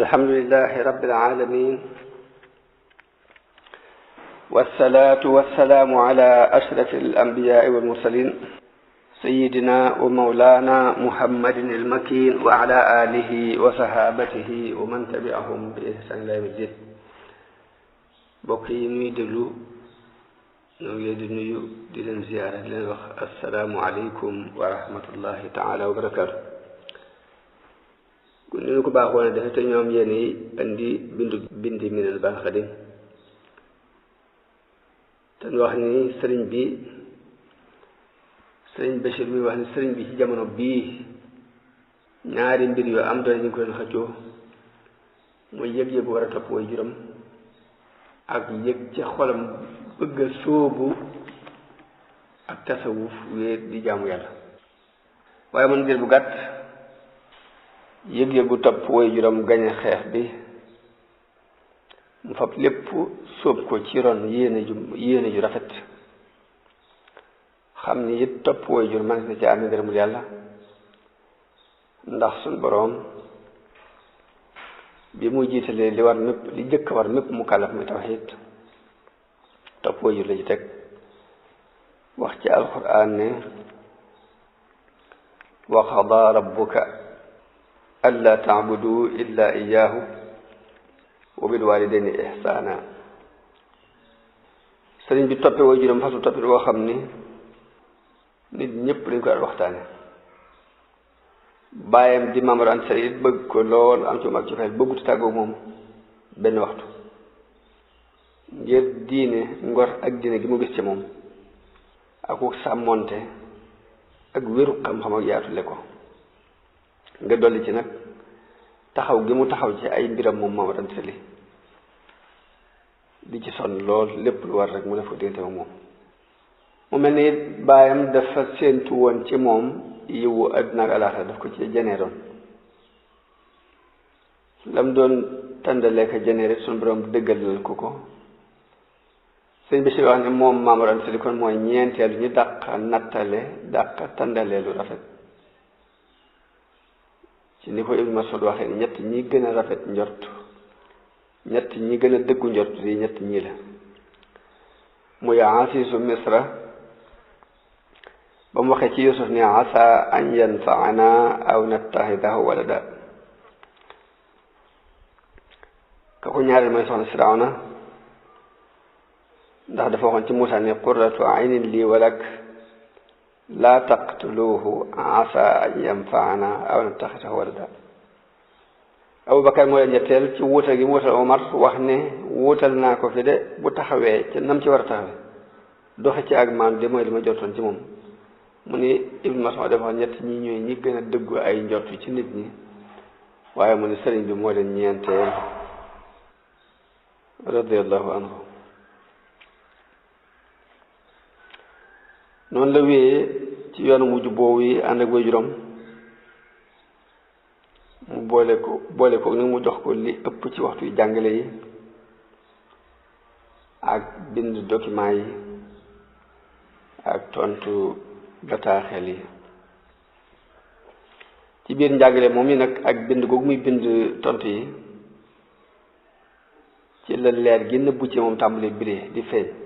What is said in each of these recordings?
الحمد لله رب العالمين، والصلاة والسلام على أشرف الأنبياء والمرسلين سيدنا ومولانا محمد المكين وعلى آله وصحابته ومن تبعهم بإحسان إلى يوم الدين. بقي نوي دغلو نوي دي نيو دي لن زيارة دي لن وخ السلام عليكم ورحمة الله تعالى وبركاته. ni ñu ko baaxoon a defe te ñoom yéen yi indi bindi Minanul Baaqil Qadiim te ñu wax ni sëriñ Bachir mi wax ni sëriñ bi ci jamono bii ñaari mbir yoo am doole ñu ko leen xëccoo muy yëg-yëg war a topp way juróom ak yëg ca xolam bëgg a sóobu ak tasawuf wéet di jaamu yàlla. waaye man ngir bu gàtt yëg-yëgu topp way juróom gañe xeex bi mu fab lépp sóob ko ci ron yéene ju rafet xam ni it topp way jur man na ci am ngërëmul yàlla ndax suñ boroom bi mu jiitalee li jëkk war mépp mu kàllaf muy tawxiid topp way jur la ci teg wax ci alquran ne wa qadaa rabbuka alla ta'budu illa iyyahu wa bil walidayni ihsana. sëriñ bi toppe way juróom fasu toppe boo xam ni nit ñëpp lañ ko daan waxtaane. bàyyam di Maam Mor Anta Sali bëgg ko lool am ci moom ak ci xel bëggut tàggoo moom benn waxtu ngir diine ngor ak diine gi mu gis ci moom ak ku sàmmonte ak wéru xam-xam ak yaatule ko nga dolli ci nag taxaw gi mu taxaw ci ay mbiram moom Maam Mor Anta Sali di ci sonn lool lépp lu war rek mu def ko diggante moom mu mel ni baayam dafa séentu woon ci moom yiwu àdduna ak alaaxira daf ko ci jeneeroon lam doon tàndalee ko jeneere suñu borom dëggalal ko sëñ bi si wax ne moom Maam Mor Anta Sali kon mooy ñeenteelu ñu dàq nattale dàq tàndalee lu rafet ci ni ko Ibnu Mas'ud waxee ni ñett ñi gën a rafet njort ñett ñi gën a dëggu njort yi ñett ñii la muy Asiisu Misra ba mu waxee ci Yuusuf ni asa an yanfa'ana aw nattaxidahu walada ka ko ñaareel mooy soxna Firawna ndax dafa waxoon ci Muusaa ni qurratu aynin lii walak laa taqtuluhu asa an yanfa'ana aw nattaxidahu walada. Abubakar moo leen ñetteel ci wuutal gi mu wuutal Omar wax ne wuutal naa ko fi de bu taxawee ca nam ci war a taxawee doxe ci ak maanu de mooy li ma jotoon ci moom. mu ni Ibnu Mas'ud dafa wax ñett ñi ñooy ñi gën a dëggu ay njortu ci nit ñi waaye mu ni sëriñ bi moo leen ñeenteel radiyallahu anhu. noonu la wéyee ci yoonu mujj boobu yi ànd ak waajuram mu boole ko nag mu jox ko li ëpp ci waxtu yu jàngale yi ak bind document yi ak tontu bataaxel yi. ci biir njàngale moom yi nag ak bind googu muy bind tontu yi ci la leer gi nëbbu ci moom tàmbali biri di feeñ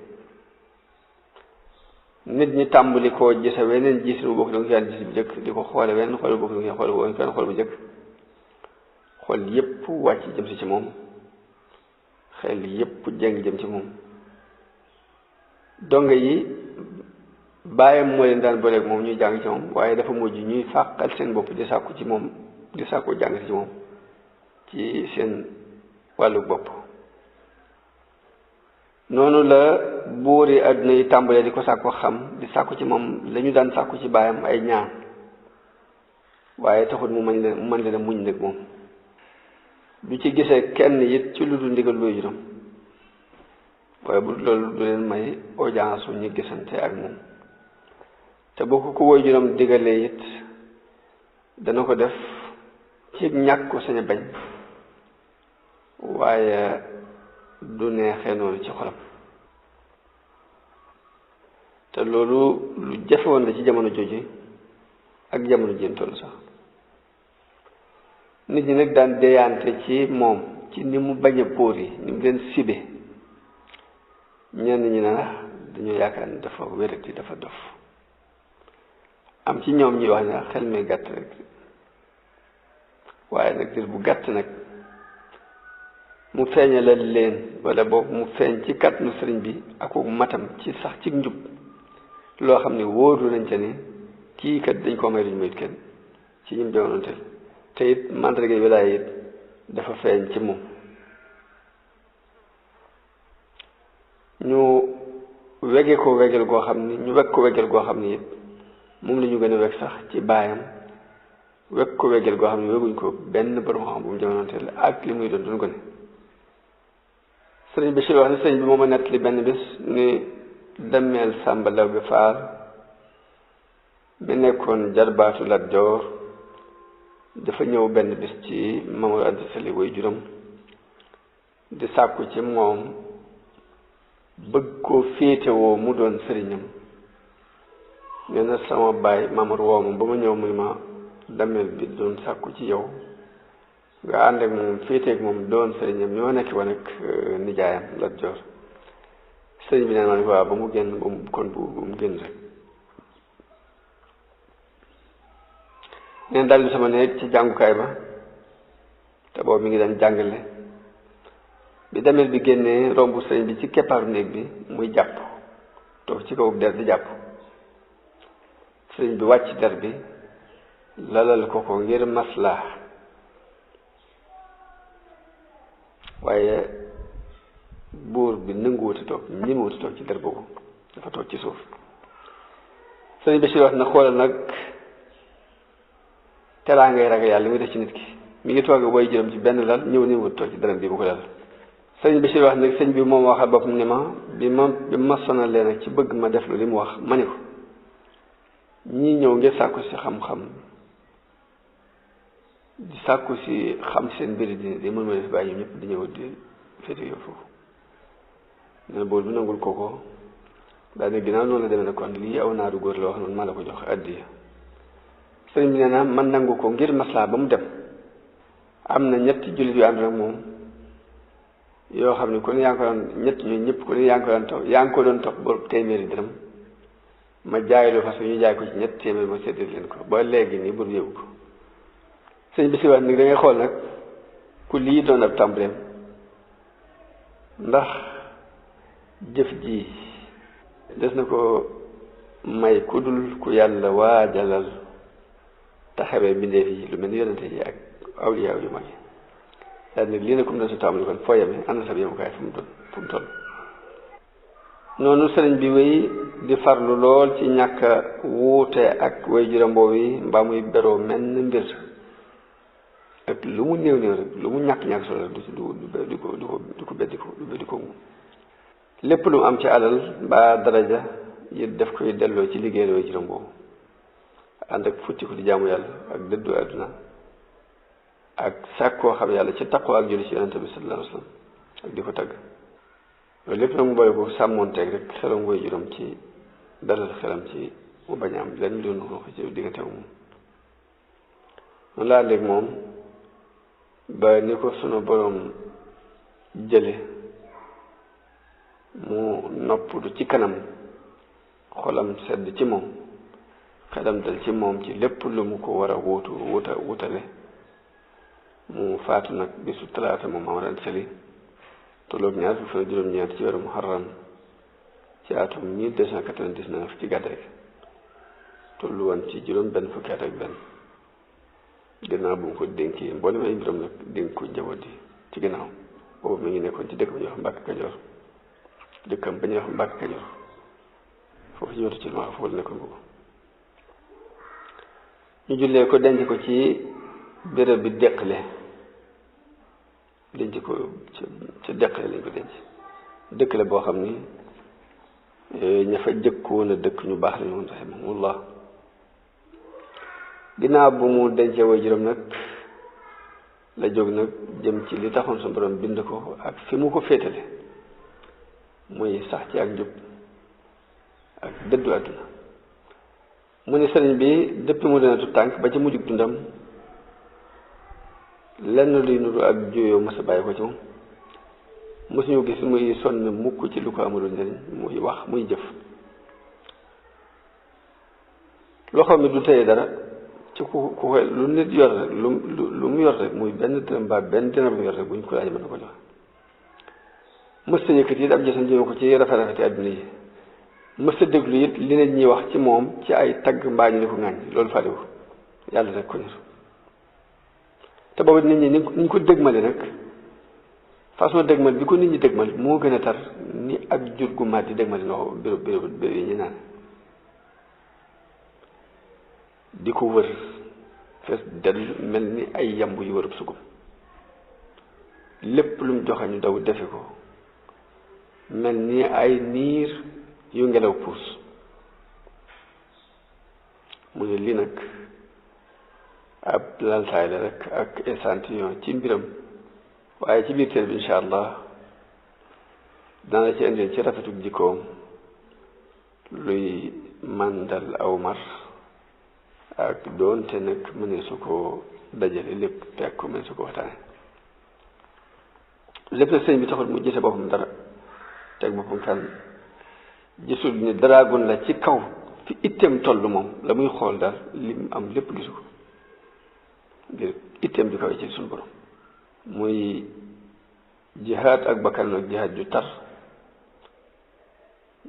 nit ñi tàmbali koo gisa weneen gis lu bokk da nga yàlla gis bu njëkk di ko xoole weneen xool bu bokk da nga xool bu njëkk xool yépp wàcc jëm si ci moom xel yépp jeng jëm ci moom. donga yi bàyyam moo leen daan booleeg moom ñuy jàng ci moom waaye dafa mujj ñuy fàqal seen bopp di sàkku ci moom di sàkku jàng ci moom ci seen wàllu bopp. noonu la buuri àdduna yi tàmbalee di ko sàkku xam di sàkku ci moom la ñu daan sàkku ci bàyyam ay ñaan waaye taxul mu mën leen a muñ nag moom du ci gisee kenn it ci lu dul ndigal luy juróom waaye bu loolu du leen may audience su ñu gisante ak moom te boo ko woy juróom digalee it dana ko def ci ñàkk ko sañ a bañ waaye du neexee noonu ci xolam te loolu lu jafe woon la ci jamono jooju ak jamono jéem toll sax nit ñi nag daan déyante ci moom ci ni mu bañ a póor yi ni mu leen sibe ñenn ñi na dañu yaakaar ne dafa wérati dafa dof am ci ñoom ñuy wax ne xel mi gàtt rek waaye nag dir bu gàtt nag mu feeñalal leen wala boobu mu feeñ ci kàttanu sëriñ bi ak matam ci sax ci njub loo xam ne wóoru nañ ca ni kii kat dañ koo may duñu mayut kenn ci ñim jamonoonteel te it mandarga wilaaya it dafa feeñ ci moom ñu wege ko wegel goo xam ni ñu weg ko wegel goo xam ni it moom la ñu gën a weg sax ci baayam weg ko wegel goo xam ne weguñ ko benn borom xam bu mu jamonoonteel ak li muy doon duñ ko ne sëriñ Bachir wax ne sëriñ bi moom a nettali benn bés ni Dameel Sàmba Lawbe Faal mi nekkoon jarbaatu Lat Joor dafa ñëw benn bés ci Mamadou Anta Sali way juróom di sàkku ci moom bëgg koo féetewoo mu doon sëriñam nee na sama baay Mamadou woo ma ba ma ñëw muy ma Dameel bi doon sàkku ci yow nga ànd ak moom féeteeg moom doon sëriñam ñoo nekk woon ak nijaayam Lat Joor sëriñ bi neen ma ne waaw ba mu génn kon bu mu génn rek neen daldi sama néeg ci jàngukaay ba te boobu mi ngi daan jàngale bi Dameel bi génnee romb sëriñ bi ci keppaaru néeg bi muy jàpp toog ci kaw der di jàpp sëriñ bi wàcc der bi lalal ko ngir maslaa waaye buur bi nanguwuti toog ñemewuti toog ci der boobu dafa toog ci suuf sëriñ Bachir wax na xoolal nag teraa ngay ragal yàlla li muy def ci nit ki mi ngi toog booy jërëm ci benn lal ñëw ñëwut toog ci dërëm bi bu ko lal sëriñ Bachir wax nag sëñ bi moom waxal boppam ni ma bi ma sonalee nag ci bëgg ma def lu li mu wax ma ne ko ñii ñëw ngir sàkku si xam-xam di sàkku si xam seen mbiri di mën ma def bàyyi ñoom ñëpp di ñëw di féete yow foofu ne bool bi nangul kooko daal ne ginnaaw noonu la demee ne kon lii aw naaru góor la wax noonu maa la ko jox addiya sëriñ bi nee na man nangu ko ngir maslaa ba mu dem am na ñetti jullit yu ànd ak moom yoo xam ne ku ne yaa ngi ko doon ñett ñooñu ñëpp ku ne yaa ngi ko doon topp boobu téeméeri dërëm ma jaaylu fas ñu jaay ko ci ñett téeméeri ma séddale leen ko ba léegi nii bur yëgu ko sëñ bi si wax nag da ngay xool nag ku lii doon ab tàmbaleem ndax jëf ji des na ko may ku dul ku yàlla waajalal taxawee mbindeef yi lu mel ni yonente yi ak awliyaaw yu mag yi daal nag lii na comme da su tàmbali kon foo yeme am na sa yemukaay fu mu toll noonu sëriñ bi wéy di farlu lool ci ñàkk a wuute ak way juróom boobu yi mbaa muy beroo menn mbir ak lu mu néew néew rek lu mu ñàkk solo rek du ko beddi ko lépp lu mu am ci alal mbaa daraja yi def koy delloo ci liggéey way juróom boobu ànd ak futti ko di jaamu yàlla ak dëddu àdduna ak sàkkoo xam yàlla ci taqoo ak julli ci yonente bi sallallahu alayhi wa sallam ak di ko tagg loolu lépp nag mu boole ko sàmmoonteeg rek xelam way juróom ci dalal xelam ci mu bañ a am lenn doon ko ci diggante moom noonu laa léegi moom ba ni ko sunu boroom jële mu noppudu ci kanam xolam sedd ci moom xelam dal ci moom ci lépp lu mu ko war a wutale mu faatu nag bisu talaata moom Mamadou Anta Sali tolloog ñaar fukki fan juróom-ñeent ci weeru Muharram ci atum 1299 ci gàddaay tollu woon ci juróom benn fukki at ak benn ginnaaw bu mu ko dénkee mboolem ay mbiram nag dénk ko njaboot yi ci ginnaaw boobu mi ngi nekkoon ci dëkk ba ñuy wax Mbàkke Kajoor dëkkam ba ñuy wax Mbàkke Kajoor foofu ci wetu ci ma foofu la nekkoon boobu ñu jullee ko denc ko ci béréb bi deqale denc ko ci deqale lañ ko denc dëkk la boo xam ni ña fa jëkkoon a dëkk ñu baax lañu woon rahimahumullah ginnaaw bu mu dencee way juróom nag la jóg nag jëm ci li taxoon sa borom bind ko ak fi mu ko féetale muy sax ci ak njub ak dëddu àdduna mu ne sëriñ bi depuis mu dina tu tànk ba ci mujjug dundam lenn luy nuru ak juyoo mës a bàyyi ko ci moom mësuñu gis muy sonn mukk ci lu ko amulul njëriñ muy wax muy jëf loxo mi du téye dara ci ku lu nit yor rek lu mu yor rek muy benn dërëm ba benn dërëm mu yor rek buñ ko laaj mën na ko jox mësta yëkkati it ab jësam jëme ko ci rafet àdduna yi mësta déglu it li nit ñi wax ci moom ci ay tagg mbaa ñu ni ko ŋàññ loolu fàlewu yàlla rek ko ñor te boobu nit ñi ni ko dëgmale nag façon dëgmal bi ko nit ñi dëgmal moo gën a tar ni ak jur gu mat di dëgmale ndox béréb yi ñu naan di ko wër fees del mel ni ay yamb yu wërub sugum lépp lu mu joxañu daw defe ko mel ni ay niir yu ngelaw puus mu ne lii nag ab laltaay la rek ak échantillon ci mbiram waaye ci biir téere bi incha allah dana ci indil ci rafetuk jikkoom luy màndal aw mar ak doonte nag mënee su ko dajale lépp te ak ko mënee su ko waxtaane lépp nag sëñ bi taxul mu gise boppam dara teg boppam kan gisul ni daraagun la ci kaw fi itteem toll moom la muy xool daal li mu am lépp gisu ko ngir itteem ju kaw ci suñu borom muy jihaad ak bakkan nag jihaad ju tar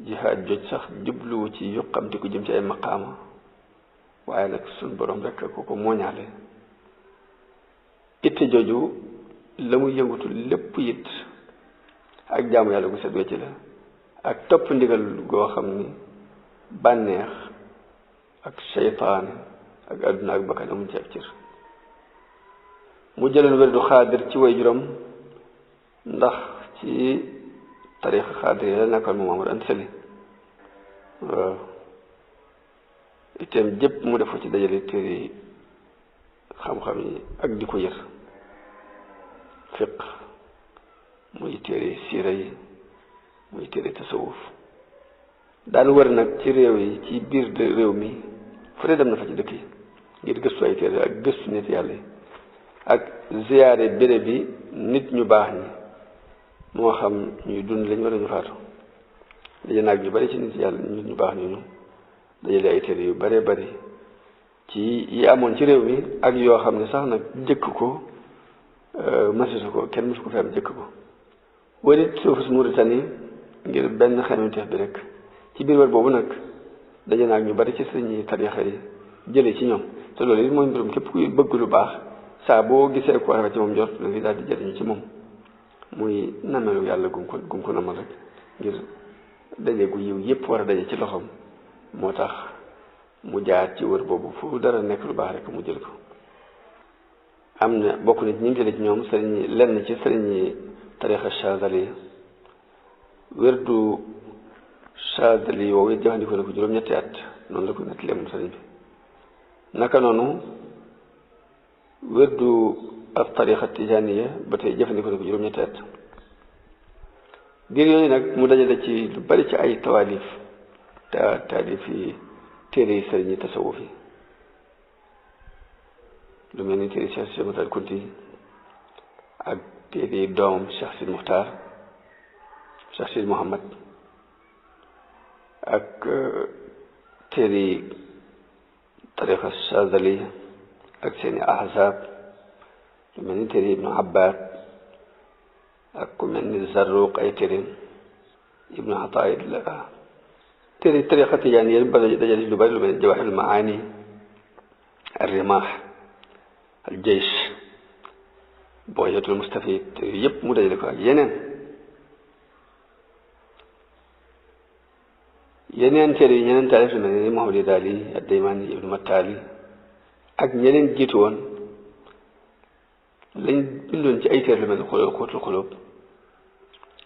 jihaad joj sax jubluwu ci yuqamti ko jëm ci ay maqaama waaye nag suñu borom rek ko mooñaale itte jooju la muy yëngutu lépp it ak jaamu yàlla gu set wecc la ak topp ndigal goo xam ni bànneex ak seytaane ak àdduna ak bakkan amuñ ci ak cër mu jëloon wér du xaadir ci way juróom ndax ci tarixa xaadir yi la nekkoon mu Maamadu Anta Sali waaw itam jëpp mu def ko ci dajale téere yi xam-xam yi ak di ko yër fiq muy téere siira yi muy téere tasawuf daan wër nag ci réew yi ci biir réew mi fu ne dem na fa ci dëkk yi ngir gëstu ay téere ak gëstu nit yàlla yi ak ziyaare béréb bi nit ñu baax ñi moo xam ñuy dund lañ wala ñu faatu daje naag ñu bari ci nit yàlla nit ñu baax ñu dajale ay téere yu bare bari ci yi amoon ci réew mi ak yoo xam ne sax nag jëkk ko masisu ko kenn mësu ko fi am jëkk ko warit suufus Mauritanie ngir benn xememteef bi rek ci biir wër boobu nag daje naag ñu bari ci sëriñ tarixa yi jële ci ñoom te loolu it mooy mbirum képp kuy bëgg lu baax saa boo gisee ko rafet ci moom jot da nga daal di jëriñu ci moom muy namelu yàlla gum ko namal rek ngir daje gu yiw yépp war a daje ci loxoom moo tax mu jaar ci wër boobu fu dara nekk lu baax rek mu jël ko am na bokk nit ñi ngi jële ci ñoom sëriñ lenn ci sëriñ tarixa Chazali wérdu Chazali woowu it jëfandikoo na ko juróom-ñetti at noonu la ko nettalee moom sëriñ bi naka noonu wérdu ak tarixa Tijaniya ba tey jëfandikoo na ko juróom-ñetti at diir yooyu nag mu dajale ci lu bari ci ay tawaalif taalif yi téere yi sëriñ yi tasawuf yi lu mel ni téere Cheikh Ahmad Kunti ak téere yi doomam Cheikh Sidi Muxtaar Cheikh Sidi Muhammad ak téere yi tariqa Chazali ak seeni ahzab lu mel ni téere yi Ibnu Abbad ak ku mel ni Zarruq ay téereem Ibnu Ataillah téere tariqa Tijaan yéen ba dajale lu bari lu mel ni Jawaahirul Maani Ar-Rimah Al-Jaysh Bughyatul Mustafid yëpp mu dajale ko ak yeneen téere yi ñeneen taalif lu mel ni Muhammad Daali Ad-Daymani Ibnu Mattali ak ñeneen jiitu woon lañ bindoon ci ay téere lu mel ni Xuutul Xuluub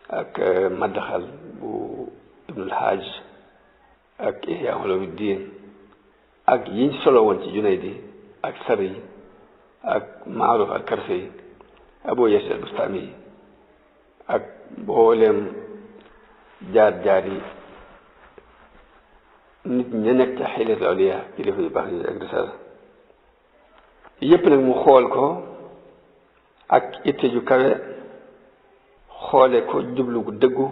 ak Maddaxal bu Ibnul Haaj ak Ihyaa Ulumuddin ak yiñ solo woon ci Junaydi ak Sari ak Maaruf al-Karfi Abu Yasir al-Bustami ak mbooleem jaar yi nit ña nekk ca Hilyatul Awliyaa kilifa yu baax yi ak risaala yépp nag mu xool ko ak itte ju kawe xoole ko jublu gu dëggu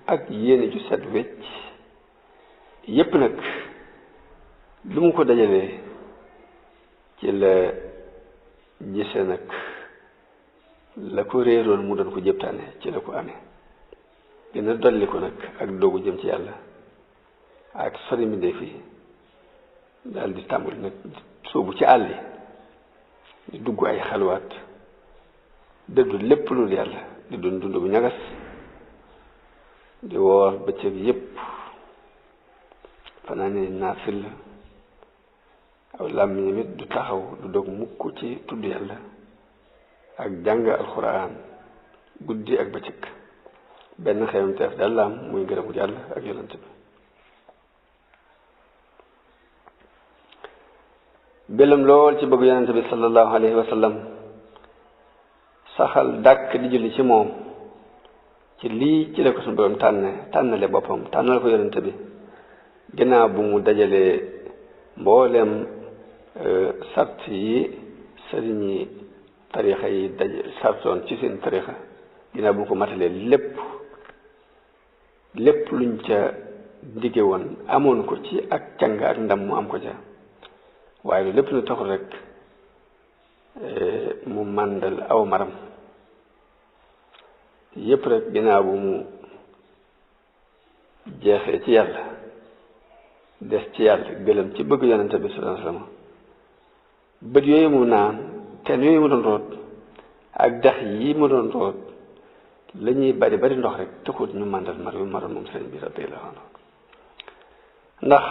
ak yéene ju set wecc yépp nag lu mu ko dajalee ci la gise nag la ko réeroon mu doon ko jëptaane ci la ko amee gën a dolli ko nag ak doogu jëm ci yàlla ak sori mbindeef yi daal di tàmbali nag soobu ci àll yi di dugg ay xalwaat dëddu lépp lu yàlla di dund dund bu ñagas di woor bëccëg yépp fanaane naafil aw làmmiñam it du taxaw du dog mukk ci tudd yàlla ak jàng alxuraan guddi ak bëccëg benn xewam teef daal la am muy ngërëmu yàlla ak yonent bi belam lool ci bëgg yonent bi sallallahu alayhi wa sallam saxal dàkk di julli ci moom ci lii ci la ko suñu borom tànnale boppam tànnal ko yonent bi ginnaaw bu mu dajalee mboolem sart yi sëriñi tarixa yi sartoon ci seen tarixa ginnaaw bu mu ko matalee lépp luñ ca dige woon amoon ko ci ak càng ak ndam mu am ko ca waaye lu lépp lu taxul rek mu màndal aw maram yépp rek ginnaaw bu mu jeexee ci yàlla des ci yàlla gëlëm ci bëgg yonente bi sallallahu alayhi wasallam bët yooyu mu naan teen yooyu mu doon root ak dex yi mu doon root la ñuy bari ndox rek taxut ñu màndal mar yu maroon moom sëriñ bi radiyallahu anhu ndax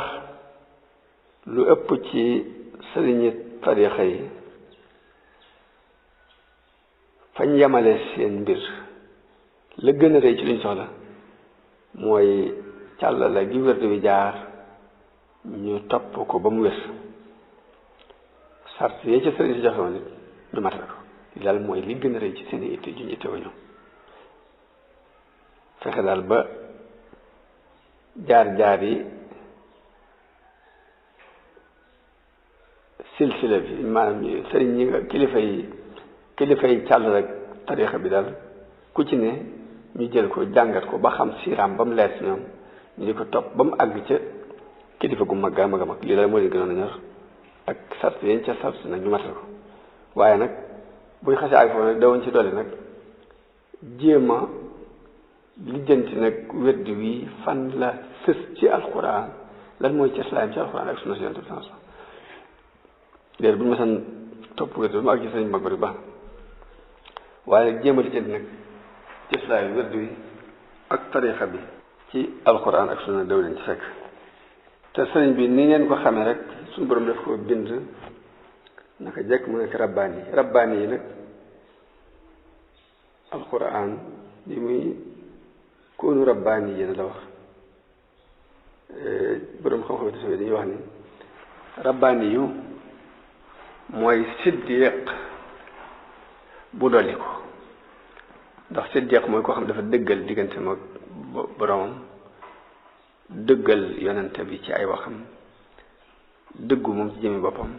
lu ëpp ci sëriñi tarixa yi fañ yamale seen mbir la gën a rëy ci luñ soxla mooy càllala gi wér bi jaar ñu topp ko ba mu wér sart yee ci sëriñ si joxe woon it ñu matal ko li daal mooy li gën a rëy ci seen i itte juñ itte wuñu fexe daal ba jaar yi silsila bi maanaam sëriñ ñi nga kilifa yi càll rek tarixa bi daal ku ci ne ñu jël ko jàngat ko ba xam siiraam ba mu leer ci ñoom ñu di ko topp ba mu àgg ca kilifa gu mag a mag a mag lii daal moo leen gënoon a ñor ak sart yañ ca sart nag ñu matal ko waaye nag buñ xasee ak foofu nag dawoon ci dolli nag jéem a lijjanti nag weddi wi fan la sës ci alxuraan lan mooy ci islaam ci alxuraan ak sunna si yonent bi sallallahu alayhi wasallam léegi bu ñu mësan topp weddi ba mu àgg ci sañ mag bari baax waaye nag jéem a lijjanti nag ci islaam weddi wi ak tarixa bi ci alxuraan ak sunna daw leen ci fekk te sëriñ bi ni ngeen ko xamee rek suñu borom daf ko bind naka jekk mu nekk rabbaani yi nag alxuraan bi muy koonu rabbaani yi la wax borom xam-xam te dañuy wax ni rabbaani yu mooy siddiq bu dolli ko ndax siddiq mooy koo xam dafa dëggal diggante mag boromam dëggal yonente bi ci ay waxam dëggu moom ci jëmi boppam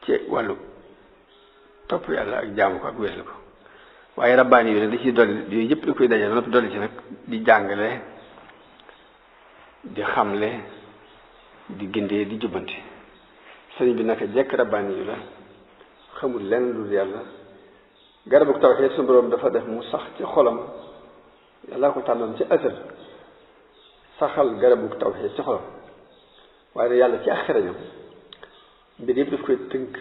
ci wàllu topp yàlla ak jaamu ko ak wéeslu ko waaye rabbaani yi nag da ciy dolli yooyu yëpp da koy dajale noppi dolli ci nag di jàngale di xamle di gindee di jubbanti sëriñ bi naka jekk rabbaani yi la xamul lenn lu yàlla garabu tawhiid suñu borom dafa def mu sax ci xolam yàlla ko tànnoon ci asal saxal garabu tawhiid ci xolam waaye nag yàlla ci ak xereñam mbir yëpp daf koy tënk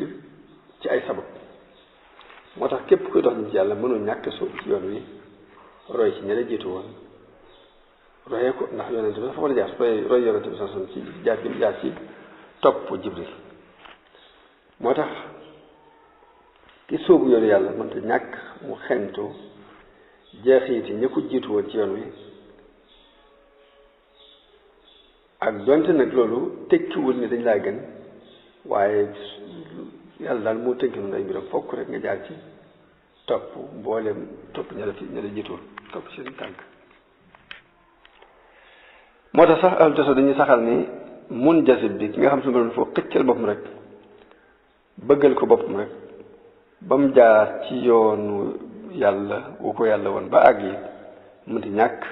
ci ay sabab moo tax képp kuy dox ñu ci yàlla mënul ñàkk soobu ci yoon wi roy ci ña la jiitu woon royee ko ndax yonente bi dafa war a jaar roy yonente bi sax ci jaar bi jaar ci topp Jibril moo tax ki soobu yoonu yàlla mënta ñàkk mu xentu jeexiti ña ko jiitu woon ci yoon wi ak donte nag loolu tekkiwul ni dañ laa gën waaye yàlla daal moo tënk noonu ay mbiram fokk rek nga jaar ci topp mboolem topp ña la jiitu topp seen tànk moo tax sax ahlu tasawuf dañuy saxal ni munjazib bi ki nga xam suñu borom foo xëccal boppam rek bëggal ko boppam rek ba mu jaar ci yoonu yàlla wu ko yàlla woon ba àgg it mënti ñàkk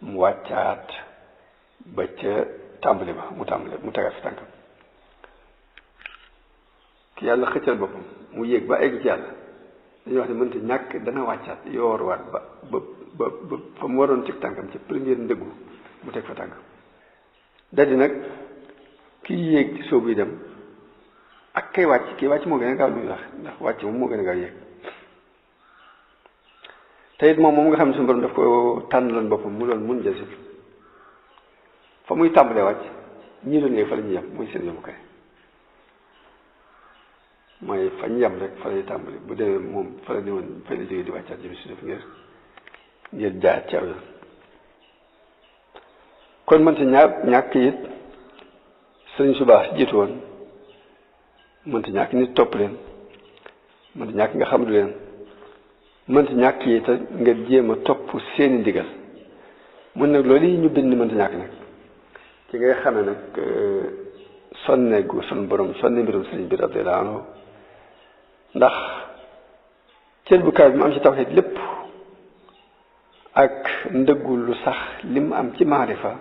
mu wàccaat ba ca tàmbali ba mu tegaat fi tànkam ki yàlla xëccal boppam mu yéeg ba egg ci yàlla dañuy wax ne mënti ñàkk dana wàccaat yoorwaat ba fa mu waroon teg tànkam ci première ndëggu mu teg fa tànkam daldi nag kii yéeg ci soobu yi dem ak kay wàcc moo gën a gaaw lu muy wax ndax wàcc moom moo gën a gaaw yéeg te it moom nga xam ne suñu borom daf ko tànnaloon boppam mu doon mun jël si fa muy tàmbalee wàcc ñii doon léegi fa la ñuy yem muy seen yemukaay mooy fa ñu yem rek fa lay tàmbali bu demee moom fa la ñëwoon fa la jógee di wàccaat jëm si def ngir jaar ci aw yoon kon mënta ñàkk it sëriñ su baax jiitu woon mënta ñàkk nit topp leen mënta ñàkk nga xam du leen mënta ñàkk yi te nga jéem a topp seeni ndigal mun nag loolu yi ñu bind mënta ñàkk nag ci ngay xamee nag sonne gu sun borom sonne mbirum sëriñ bi radiyallahu anhu ndax cër bu kaw bi mu am ci tawhid lépp ak ndëggul lu sax li mu am ci maarifa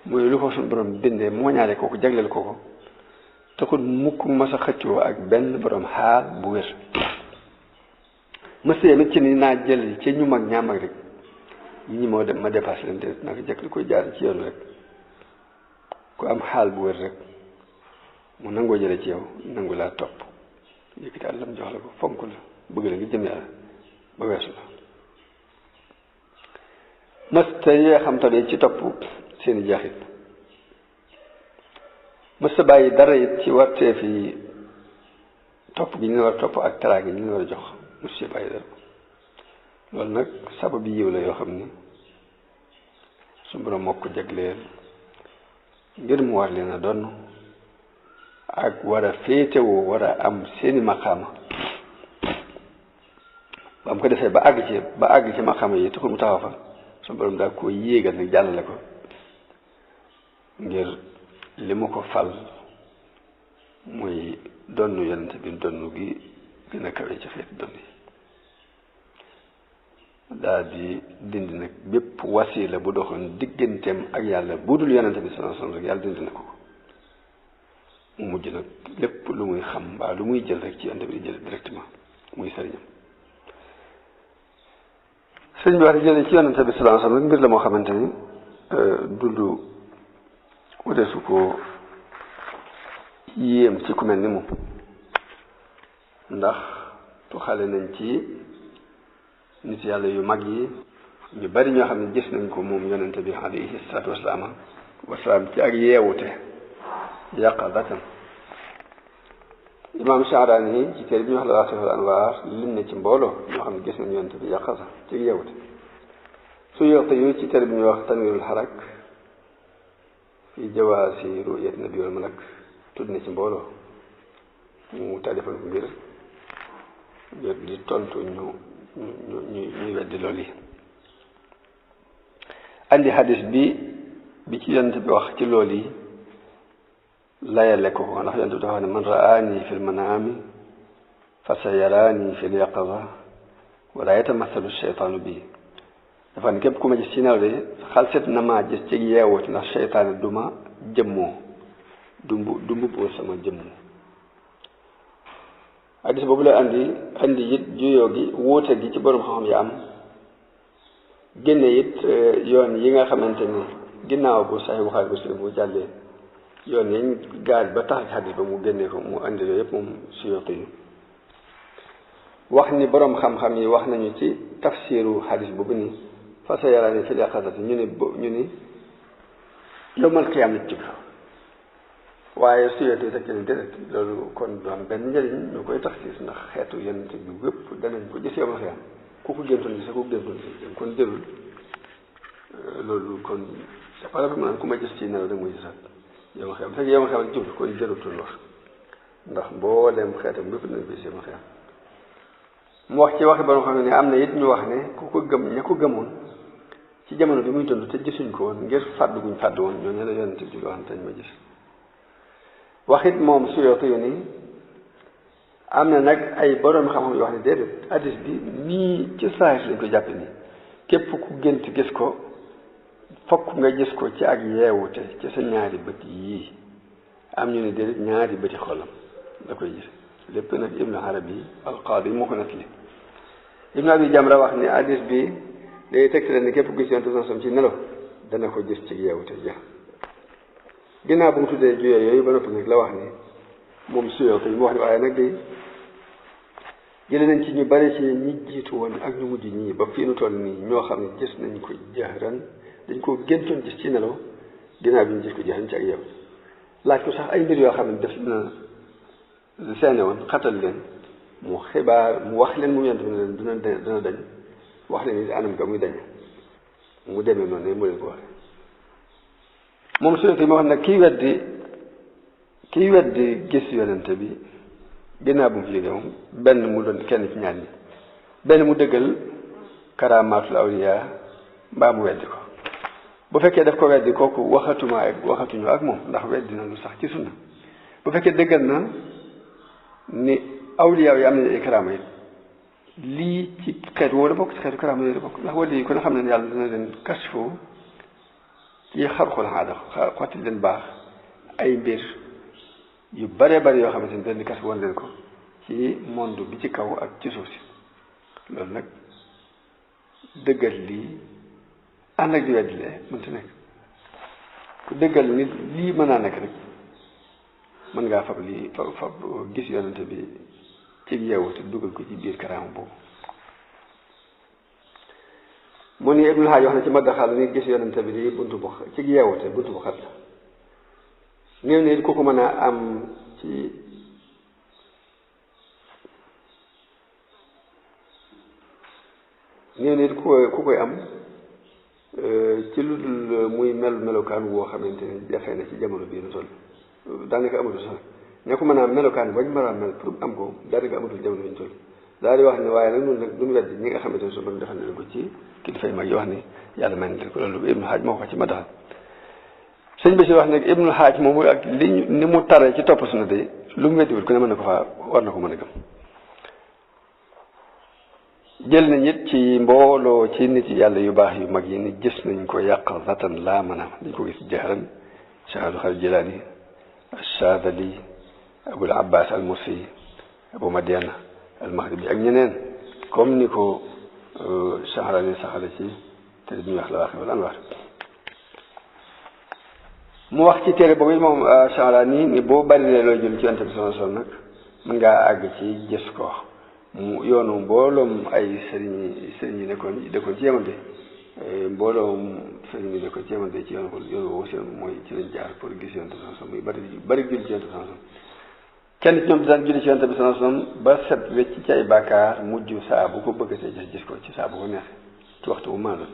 muy lu ko sun borom bindee moo ñaale kooku jagleel kooku taxul mukk mas a xëccoo ak benn borom xaal bu wér mësa yamit ci ni naa jël ci ñu mag ñaam ak rek ñi moo dem ma dépassé leen te naka jëkk li koy jaar ci yoon rek ku am xaal bu wér rek mu nangoo jële ci yow nangu laa topp yëkkati àllam jox la ko fonk la bëgg la ngi jëm yàlla ba weesu la mësta yee xam tamit ci topp seeni jaaxit mësta bàyyi dara it ci wartee fi topp gi ñu war a topp ak taraange gi ñu war a jox mësta ci bàyyi dara loolu nag sabab yiw la yoo xam ni suñu borom moo ko jagleel ngir mu war leen a donn ak war a féetewoo war a am seeni maqaama ba mu ko defee ba àgg ci maqaama yi taxul mu taxaw fa suñu borom daal ko yéegal nag jàllale ko ngir li mu ko fal muy donnu yonent bi donnu gi gën a kawe ci xeeti donn yi daal di dindi nag bépp wasila bu doxoon digganteem ak yàlla bu dul yonent bi sallallahu alayhi wasallam rek yàlla dindi na ko mu mujj nag lépp lu muy xam mbaa lu muy jël rek ci yonent bi di jël directement muy sëriñam sëriñ bi wax di jëlee ci yonent bi sallallahu alayhi wasallam rek mbir la moo xamante ni dundu wadeesu ko yéem ci ku mel ni moom ndax tuxale nañ ci nit yàlla yu mag yi ñu bari ñoo xam ne gis nañ ko moom yonent bi alayhi salaatu wasalaam ci ak yeewute yaqadatan imaam Sha'rani ci téere bi ñu wax Lawaaqi'ul Anwaar lim na ci mbooloo ñoo xam ne gis nañ yonent bi yaqaza ci yeewute Suyuuti yu ci téere bi ñuy wax Tanwiirul Harak fi jawaasi ru'yati nabi wal malak tudd na ci mbooloo mu taalifal ko ngir di tontu ñuy weddi loolu yi andi hadis bi ci yonent bi wax ci loolu yi layale ko ndax yonent bi dafa wax ne man raani fi lmanaami fa sa yaraani fi lyaqaza wala yatamathalu cheytaanu bi dafa ne képp ku ma gis ci nelaw de xalset na maa gis ci yeewut ndax cheytaane du ma jëmmoo du mbubboo sama jëmmoo hadis boobu la andi it juyoo gi wuute gi ci borom xam-xam yi am génne it yoon yi nga xamante ni ginnaaw bu Sahih Bukhari Muslim bu jàllee yoon yañ gaal ba tax hadis ba mu génne ko mu andi loolu yëpp moom Suyuti yi wax ni borom xam-xam yi wax nañu ci tafsiru hadis boobu ni fa sa yaraani fil yaqazati ñu ni yawmal qiyaama la jublu waaye Suyuti yi ni déedéet loolu kon du am benn njëriñ ñu koy taxsiis ndax xeetu yonent bi wépp danañ ko gis yawmal qiyaama ku ko géntoon gis ku ko géntoon gis kon jërul loolu kon c'est pas la ku ma gis ci nelaw da nga muy gisaat yawmal qiyaama fekk yawmal qiyaama la jublu kon jërutul wax ndax mboolem xeetam wépp danañ ko gis yawmal qiyaama mu wax ci waxi borom xam ne am na it ñu wax ne ku ko gëm ña ko gëmoon ci jamono bi muy dund te gisuñ ko woon ngir fàddu guñ fàddu woon ñoo ne la yonent bi wax ne tañ ma gis waxit moom Suyuti yu ni am na nag ay borom xam-xam yoo xam ne déedéet hadis bi nii ci saahir lañ ko jàppe nii képp ku gént gis ko fokk nga gis ko ci ak yeewute ci sa ñaari bët yii am ñu ne déedéet ñaari bëti xolam da koy gis lépp nag ibnu arabi alqaadi moo ko nettali ibnu abi jamra wax ni hadis bi day tegtale ne képp ku gis yonent bi ci nelaw dana ko gis ci yeewute ja ginnaaw bu mu tuddee juyee yooyu ba noppi nag la wax ni moom suyoo te mu wax ni waaye nag day jële nañ ci ñu bari ci ñi jiitu woon ak ñu mujj ñii ba fii nu toll nii ñoo xam ne gis nañ ko jahran dañ ko géntoon gis ci nelaw ginnaaw bi ñu gis ko jahran ci ak yeew laaj ko sax ay mbir yoo xam ne def na seene woon xatal leen mu xibaar mu wax leen mu yent bi ne leen dina dañ wax leen ni anam ga muy dañ mu demee noonu ne mu leen ko waxee moom suyoo te moo xam ne kiy weddi gis yonente bi ginnaaw bu mu fi jógee moom benn mu doon kenn ci ñaar ñi benn mu dëggal karaamaatul awliya mbaa mu weddi ko bu fekkee daf ko weddi kooku waxatuñu ak moom ndax weddi na lu sax ci sunna bu fekkee dëggal na ni awliya yi am nañu ay karaama yi lii ci xeetu woo la bokk ci xeetu karaama yooyu la bokk ndax wali yi ku ne xam ne yàlla dina leen kasfu ci xarxul aada xotti leen baax ay mbir yu bare bari yoo xamante ni benn kas woon leen ko ci monde bi ci kaw ak ci suuf si loolu nag dëggal lii ànd ak di weddi lee mënta nekk ku dëggal nit lii mën naa nekk rek mën ngaa fab lii fab gis yonente bi ci yeewu te dugal ko ci biir karaama boobu mu ni Ibnul Haaj wax na ci maddaxal ni gis yonente bi di buntu bu ci yeewu te buntu bu xat la néew ne ku ko mën a am ci néew ne ku koy am ci lu dul muy melokaan woo xamante ni jafe na ci jamono bii nu toll daanaka amatul sax ne ko mën a am melokaan bañ mën a mel pour am ko daanaka amatul jamono bi ñu toll daal di wax ne waaye nag ñun nag duñu weddi ñi nga xamante ne su borom defal na ko ci kilifa yu mag yi wax ni yàlla may na ko loolu Ibnu Haaj moo ko ci maddaxal sëñ bi si wax nag Ibnul Haaj moomu ak ni mu tare ci topp sunna de lu mu weddiwul ku ne mën na ko faa war na ko mën a gëm jël nañ it ci mbooloo ci nit yàlla yu baax yu mag yi ni gis nañ ko yaqazatan laa mën a dañ ko gis jahran Cheikh Abdul Xaadir Jilaani Ash-Shaadili Abul Abbas al-Mursi Abu Madiana al-Maghribi ak ñeneen comme ni ko Sha'rani saxale ci te bi ñuy wax la waxee wala anwaar mu wax ci téere boobu moom Sha'rani ni boo bari lee looy jël ci Yonent bi sallallahu alayhi wasallam nag mën ngaa àgg ci gis ko mu yoonu mbooloom ay sëriñ yi nekkoon ci Yaman bi mbooloom sëriñ yi nekkoon ci Yaman bi ci yoon woowu seen mooy ci lañ jaar pour gis Yonent bi sallallahu alayhi wasallam muy bari julli ci Yonent bi sallallahu alayhi wasallam kenn ci ñoom daan julli ci Yonent bi sallallahu alayhi wasallam ba set wecc ci ay bàkkaar mujj saa bu ko bëggatee gis ko ci saa bu ko neexee ci waxtu bu maandu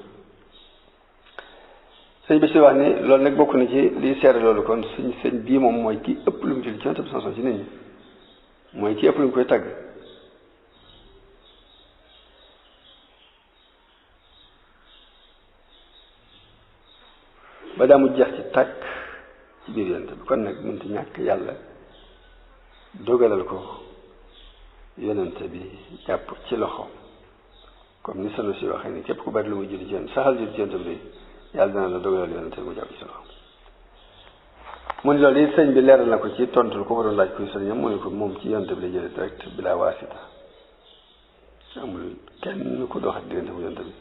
sëñ bi si wax ni loolu nag bokk na ci liy seere loolu kon sëñ bii moom mooy ki ëpp lu mu julli ci Yonent bi sallallahu alayhi wasallam ci nit ñi mooy ki ëpp lu mu koy tagg ba daa mu jeex ci tàkk ci biir Yonent bi kon nag mënta ñàkk yàlla dogalal ko Yonent bi jàpp ci loxo comme ni sanu si waxee ni képp ku bari lu muy julli ci Yonent saxal julli ci Yonent bi yàlla dana la dogalal Yonent bi mu jàpp ci loxo mu ni loolu it sëñ bi leeral na ko ci tontul ko waroon laaj kuy sëñam mu ne ko moom ci Yonent bi lay jële direct bi laa waasita amul kenn ku dox ak diggante bu Yonent bi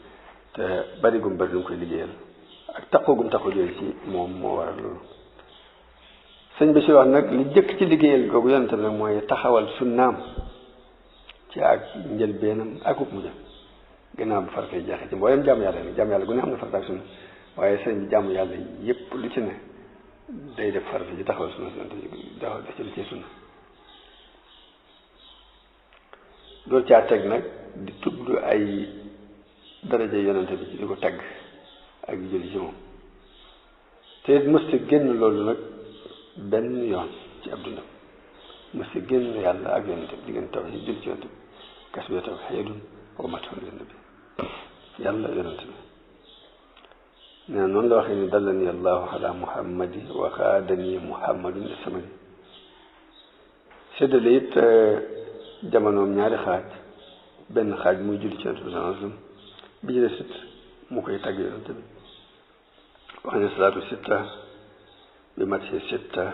te bari gum bari lu mu koy liggéeyal ak taxoo gum taxoo jooyu ci moom moo waral loolu sëñ bi si wax nag li jëkk ci liggéeyal googu Yonent bi nag mooy taxawal sunnaam ci ak njëlbeenam akub mujjam gannaaw bu faratay jeexee ci mboolem jàmm yàlla ni jàmm yàlla gu ne am na farata ak sunna waaye sëñ bi jàmm yàlla yépp lu ci ne day def farata ji taxawal sunna def ci lu ci sunna loolu caa teg nag di tudd ay daraja Yonent bi ci di ko tagg ak di jëli ci moom te it mësta génn loolu nag benn yoon ci ab dundam mësta génn yàlla ak Yonent bi diggante taw yi jël ci Yonent bi kas bee taw xeedun wa matoon Yonent bi yàlla Yonent bi nee na noonu la waxee ni dallani allahu ala muhammadi wa xaadani muhammadun samani séddale it jamonoom ñaari xaaj benn xaaj muy julli ci yonent bi sallallahu alayhi wasallam bi ci des it mu koy tagg yonent bi wax ne salaatu sitta bi matxi sitta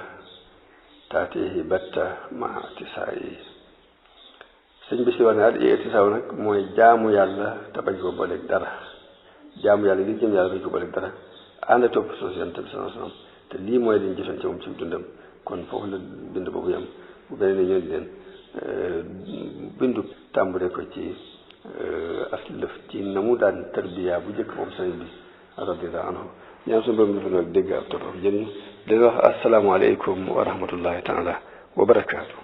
taatihi batta ma tisaayi sëñ bi si wax ne al itisaaw nag mooy jaamu yàlla te bañ ko booleeg dara jaamu yàlla li jëm yàlla bañ ko booleeg dara ànd topp soos yonent bi sallallahu alayhi wasallam te lii mooy liñ jëfoon ci moom ci dundam kon foofu la bind boobu yam bu beneen ne ñoo di leen bindu tàmbale ko ci aslëf ci na mu daan tarbiya bu njëkk moom sëñ bi radiyallahu anhu ñaan suñu borom defal ak dégg ak topp ak jëriñ di wax asalaamaaleykum wa rahmatullahi taala wa barakaatu